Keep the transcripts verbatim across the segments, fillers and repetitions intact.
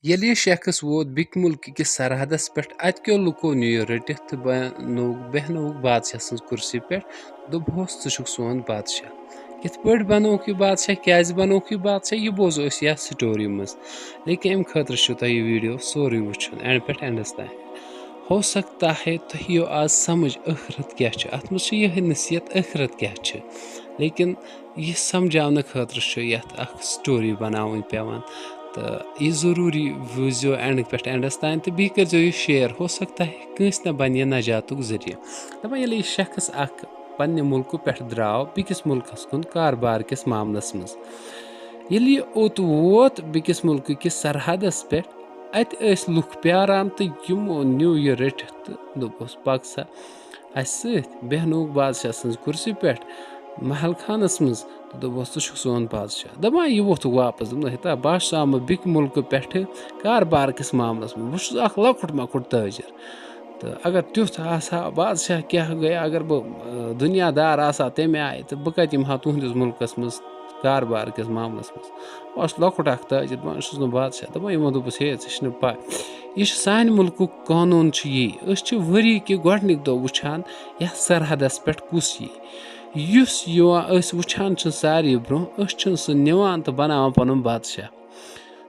ییٚلہِ یہِ شخص ووت بیٚکہِ مُلکہٕ کِس سرحدس پٮ۪ٹھ، اتہِ کیو لُکو نیوٗ یہِ رٔٹِتھ تہٕ بنووُکھ، بیہنووُکھ بادشاہ سٕنٛز کُرسی پٮ۪ٹھ۔ دوٚپہوس، "ژٕ چھُکھ سون بادشاہ۔" کِتھ پٲٹھۍ بنووُکھ یہِ بادشاہ، کیازِ بنووُکھ یہِ بادشاہ، یہِ بوزو أسۍ یتھ story منٛز۔ لیکن امہِ خٲطرٕ چھُو تۄہہِ یہِ video سورُے وٕچھُن، end پٮ۪ٹھ endس تام۔ ہو سکتا ہے تۄہہِ یِیو آز سمجھ ٲخرت کیاہ چھُ۔ اتھ منٛز چھِ یِہے نصیحت ٲخرت کیاہ چھِ، لیکن یہِ سمجھاونہٕ خٲطرٕ چھُ یتھ اکھ story بناوٕنۍ پٮ۪وان۔ تہٕ یہِ ضروٗری وٕچھزیو end پٮ۪ٹھ endس تام تہٕ بیٚیہِ کٔرزیو یہِ share، ہو سکتا ہے کٲنٛسہِ نہ بنہِ یہِ نجاتُک ذٔریعہٕ۔ دپان، ییٚلہِ یہِ شخص اکھ پننہِ مُلکہٕ پٮ۪ٹھ درٛاو بیٚکِس مُلکس کُن کاربار کِس معاملس منٛز، ییٚلہِ یہِ اوٚت ووت بیٚکِس مُلکہٕ کِس سرحدس پٮ۪ٹھ، اتہِ ٲسۍ لُکھ پیاران تہٕ یِمو نیوٗ یہِ رٔٹِتھ تہٕ دوٚپُس، "پکھ سا اسہِ سۭتۍ۔" بیہنووُکھ بادشاہ سٕنٛز کُرسی پٮ۪ٹھ محل خانس منٛز تہٕ دوٚپُس، "ژٕ چھُکھ سون بادشاہ۔" دپان، یہِ ووٚتھُکھ واپس، دوٚپُن، "ہتا، بہٕ ہسا آمُت بیٚکہِ مُلکہٕ پٮ۪ٹھٕ کاربار کِس معاملس منٛز، بہٕ چھُس اکھ لۄکُٹ مۄکُٹ تٲجر۔ تہٕ اگر تیُتھ آسہٕ ہا بادشاہ کیٛاہ گٔے، اگر بہٕ، آ، دُنیا دار آسہٕ ہا تَمہِ آیہِ، تہٕ بہٕ کَتہِ یِمہٕ ہا تُہٕنٛدِس مُلکَس منٛز کاربار کِس معاملَس منٛز؟ بہٕ اوسُس لۄکُٹ اَکھ تاجِر، بہٕ چھُس نہٕ بادشاہ۔" دَپان، یِمو دوٚپُس، "ہے، ژےٚ چھِنہٕ پَے، یہِ چھُ سانہِ مُلکُک قونوٗن چھُ یی، أسۍ چھِ ؤری کہِ گۄڈٕنِکۍ دۄہ وٕچھان یَتھ سرحدَس پٮ۪ٹھ کُس یی۔ یُس یِوان أسۍ وٕچھان چھِ ساروی برٛونٛہہ، أسۍ چھِنہٕ سُہ نِوان تہٕ بَناوان پَنُن بادشاہ۔"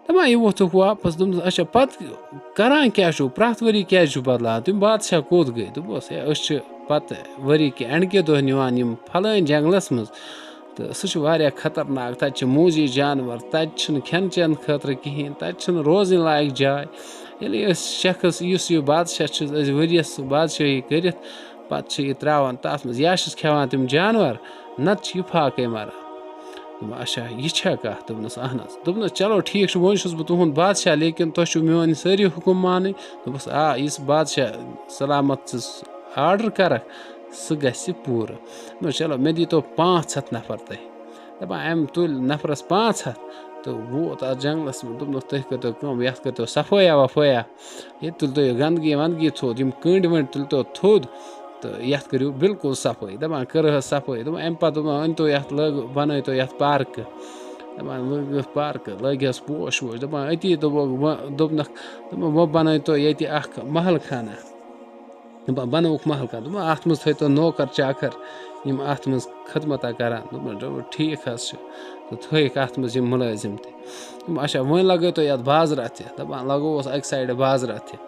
دَپان، یہِ ووٚتھُکھ واپس، دوٚپنَس، "اچھا، پَتہٕ کران کیٛاہ چھُو؟ پرٛٮ۪تھ ؤری کیٛازِ چھُو بدلاوان؟ تِم بادشاہ کوٚت گٔے؟" دوٚپُس، "ہے، أسۍ چھِ پَتہٕ ؤری کہِ اٮ۪نٛڈ کہِ دۄہ نِوان یِم پھلٲنۍ جنٛگلَس منٛز، تہٕ سُہ چھُ واریاہ خطرناک۔ تَتہِ چھِ موٗزی جانوَر، تَتہِ چھِنہٕ کھٮ۪ن چٮ۪ن خٲطرٕ کِہیٖنۍ، تَتہِ چھِنہٕ روزٕنۍ لایق جاے۔ ییٚلہِ أسۍ شخص، یُس یہِ بادشاہ چھُ، أسۍ ؤریَس بادشٲہی کٔرِتھ، پَتہٕ چھِ یہِ ترٛاوان تَتھ منٛز، یا چھِس کھٮ۪وان تِم جانوَر، نَتہٕ چھِ یہِ فاقَے مَران۔" دوٚپُن، "اچھا، یہِ چھا کَتھ؟" دوٚپنَس، "اَہَن حظ۔" دوٚپنَس، "چلو، ٹھیٖک چھُ، وۄنۍ چھُس بہٕ تُہُنٛد بادشاہ، لیکن تۄہہِ چھُو میٛٲنۍ سٲری حُکُم مانٕنۍ۔" دوٚپُس، "آ، یُس بادشاہ سلامت ژٕ آرڈر کَرَکھ، سُہ گژھِ پوٗرٕ۔" دوٚپُن، "چلو، مےٚ دیٖتو پانٛژھ ہَتھ نفر تۄہہِ۔" دَپان، أمۍ تُلۍ نفرَس پانٛژھ ہَتھ تہٕ ووت اَتھ جنٛگلَس منٛز۔ دوٚپنَس، "تُہۍ کٔرۍتو کٲم، یَتھ کٔرۍتو صفٲیہ وفٲیہ، ییٚتہِ تُلۍتو یہِ گنٛدگی ونٛدگی تھوٚد، یِم کٔنٛڈۍ ؤنٛڈۍ تُلۍتو تھوٚد تہٕ یَتھ کٔرِو بالکل صفٲیی۔" دَپان، کٔرٕہَس صفٲیی۔ دوٚپُن، اَمہِ پَتہٕ دوٚپُن، "أنۍتو یَتھ، لٲگِو، بَنٲیتو یَتھ پارکہٕ۔" دَپان، لٲگِو یَتھ پارکہٕ، لٲگِہَس پوش ووش۔ دَپان، أتی دوٚپُکھ، وۄنۍ، دوٚپنَکھ، دوٚپُن، "وۄنۍ بَنٲیتو ییٚتہِ اَکھ محل خانہ۔" دَپان، بَنووُکھ محل خانہ۔ دوٚپُن، "اَتھ منٛز تھٲیتو نوکر چاکر، یِم اَتھ منٛز خدمتہ کَران۔" دوٚپُن، "چلو، ٹھیٖک حظ چھُ۔" تہٕ تھٲیِکھ اَتھ منٛز یِم مُلٲزِم تہِ۔ دوٚپُن، "اچھا، وۄنۍ لَگٲیتو یَتھ بازرَتھ تہِ۔" دَپان، لَگووُس اَکہِ سایڈٕ بازرَتھ تہِ۔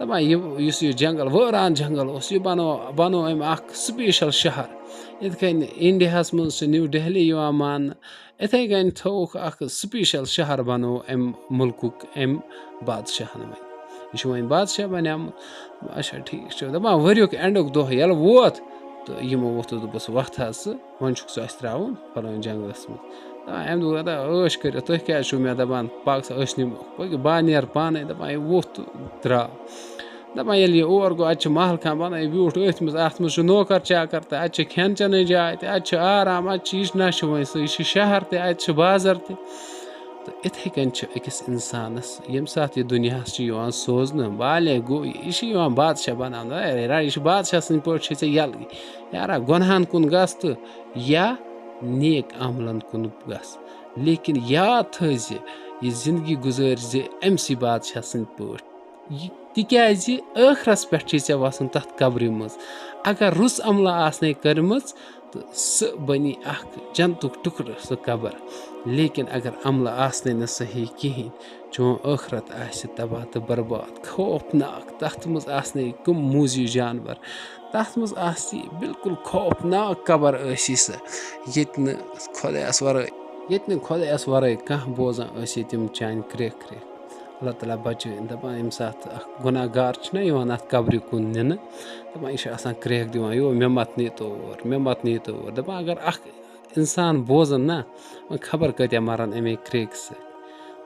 دَپان، یہِ، یُس یہِ جنٛگل، وٲران جنٛگل اوس، یہِ بَنوو، بَنوو أمۍ اَکھ special شہر۔ یِتھ کٔنۍ اِنڈیاہَس منٛز چھِ نِو دہلی یِوان ماننہٕ، یِتھَے کٔنۍ تھٲوُکھ اَکھ special شہر، بَنوو أمۍ مُلکُک، أمۍ بادشاہَن وۄنۍ۔ یہِ چھُ وۄنۍ بادشاہ بَنیومُت۔ اچھا، ٹھیٖک چھُ۔ دَپان، ؤریُک اٮ۪نٛڈُک دۄہ ییٚلہِ ووت، تہٕ یِمو ووٚتھ، دوٚپُس، "وۄتھ حظ ژٕ، وۄنۍ چھُکھ ژٕ اَسہِ ترٛاوُن فَلٲنۍ جنٛگلَس منٛز۔" دَپان، أمۍ دوٚپ، "اَدا عٲش کٔرِتھ، تُہۍ کیٛازِ چھُو مےٚ دَپان، پَکھ سا، أسۍ نِمو۔" پٔکِو، بہٕ ہا نیرٕ پانَے۔" دَپان، یہِ ووٚتھ تہٕ درٛاو۔ دَپان، ییٚلہِ یہِ اور گوٚو، اَتہِ چھِ محل خان بَنٲیِتھ، بیوٗٹھ أتھۍ منٛز، اَتھ منٛز چھُ نوکر چاکر تہٕ اَتہِ چھِ کھٮ۪ن چٮ۪نٕچ جاے تہِ، اَتہِ چھِ آرام، اَتہِ چھِ، یہِ چھُنہ چھُ وۄنۍ سُہ، یہِ چھِ شہر تہِ، اَتہِ چھِ بازر تہِ۔ تہٕ اِتھَے کٔنۍ چھِ أکِس اِنسانَس، ییٚمہِ ساتہٕ یہِ دُنیاہَس چھُ یِوان سوزنہٕ، بالغ گوٚو یہِ، یہِ چھُ یِوان بادشاہ بَناونہٕ۔ اے، یہِ چھُ بادشاہ سٕنٛدۍ پٲٹھۍ چھُے ژےٚ یَلہٕ۔ یارا، گۄنہَن کُن گژھ تہٕ یا نیک عملَن کُن گژھ۔ لیکن یاد تھٲیزِ، یہِ زندگی گُزٲرۍ زِ أمۍ سٕے بادشاہ سٕنٛدۍ پٲٹھۍ۔ یہِ، تِکیٛازِ ٲخرَس پٮ۪ٹھ چھُے ژےٚ وَسُن تَتھ قبرِ منٛز۔ اگر رٕژ عملہٕ آسنے کٔرمٕژ، تہٕ سُہ بَنی اَکھ جنتُک ٹُکرٕ، سُہ قبر۔ لیکن اگر عملہٕ آسنے نہٕ صحیح کِہیٖنۍ، چون ٲخرت آسہِ تباہ تہٕ برباد، خوفناک۔ تَتھ منٛز آسنے کٕم موٗزی جانوَر، تَتھ منٛز آسی بالکل خوفناک قبر ٲسی سۄ، ییٚتہِ نہٕ خۄدایَس وَرٲے، ییٚتہِ نہٕ خۄدایَس وَرٲے کانٛہہ بوزان ٲسی تِم چانہِ کرٛیکھ کرٛیکھ۔ اللہ تعالیٰ بچٲیِن۔ دَپان، ییٚمہِ ساتہٕ اَکھ گُناہ گار چھُنہ یِوان اَتھ قبرِ کُن نِنہٕ، دَپان، یہِ چھُ آسان کرٛیکھ دِوان، "یو، مےٚ مَتہٕ نی تور، مےٚ مَتہٕ نی تور۔" دَپان، اگر اَکھ اِنسان بوزَن نہ، وۄنۍ خبر کۭتیٛاہ مَرَن اَمے کرٛیکہِ سۭتۍ۔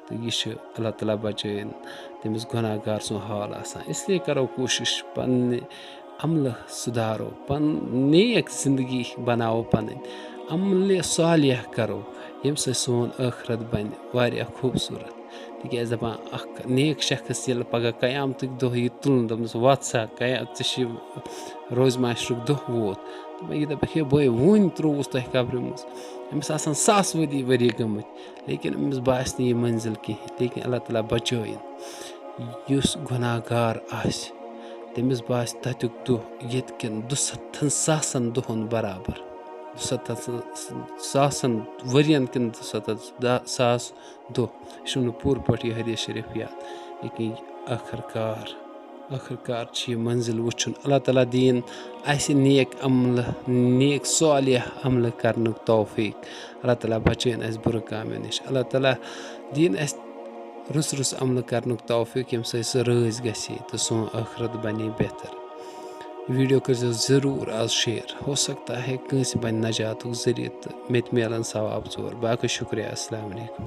تہٕ یہِ چھُ اللہ تعالیٰ بچٲیِن تٔمِس گُناہ گار سُنٛد حال آسان۔ اس لیے کَرو کوٗشِش پنٛنہِ عملہٕ سُدھارو، پن-، نیک زندگی بناوو پنٕنۍ، عملِ صالح کرو، ییٚمہِ سۭتۍ سون ٲخرت بنہِ واریاہ خوٗبصوٗرت۔ تِکیٛازِ دپان، اکھ نیک شخص ییٚلہِ پگاہ قیامتٕکۍ دۄہ یی تُلنہٕ، دوٚپنَس، "وَتھ سا، قیا-، ژےٚ چھِ روزِ محشرُک دۄہ ووت۔" دپان، یہِ دپکھ، "ہے بٲے، وُنۍ ترٛووُس تۄہہِ قبرِ منٛز۔" أمِس آسَن ساس ؤری ؤری گٔمٕتۍ، لیکن أمِس باسہِ نہٕ یہِ منزِل کِہیٖنۍ، لیکن اللہ تعالیٰ بچٲیِن۔ یُس گۄناہ گار آسہِ، تٔمِس باسہِ تَتیُک دۄہ ییٚتہِ کٮ۪ن دُسَتتھَن ساسَن دۄہَن برابر، دُسَتتھَن ساسَن ؤرِیَن کِنہٕ دُسَتتھ دا-، ساس دۄہ۔ یہِ چھُنہٕ پوٗرٕ پٲٹھۍ یہِ حدیث شریف یاد، لیکن یہِ ٲخٕر کار، ٲخٕر کار چھِ یہِ منزِل وٕچھُن۔ اللہ تعالیٰ دِیِن اَسہِ نیک عملہٕ، نیک صالح عملہٕ کرنُک توفیق۔ اللہ تعالیٰ بچٲیِن اَسہِ بُرٕ کامٮ۪ن نِش۔ اللہ تعالیٰ دِیِن اَسہِ رٕژ رٕژ عملہٕ کرنُک توفیق، ییٚمہِ سۭتۍ سُہ رٲضۍ گژھِ تہٕ سون ٲخرت بنے بہتر۔ ویٖڈیو کٔرۍزیو ضروٗر آز share، ہو سکتا ہے کٲنٛسہِ بنہِ نجاتُک ذٔریعہٕ تہٕ مےٚ تہِ میلن ثواب ژور۔ باقٕے شُکریہ، السلام علیکم۔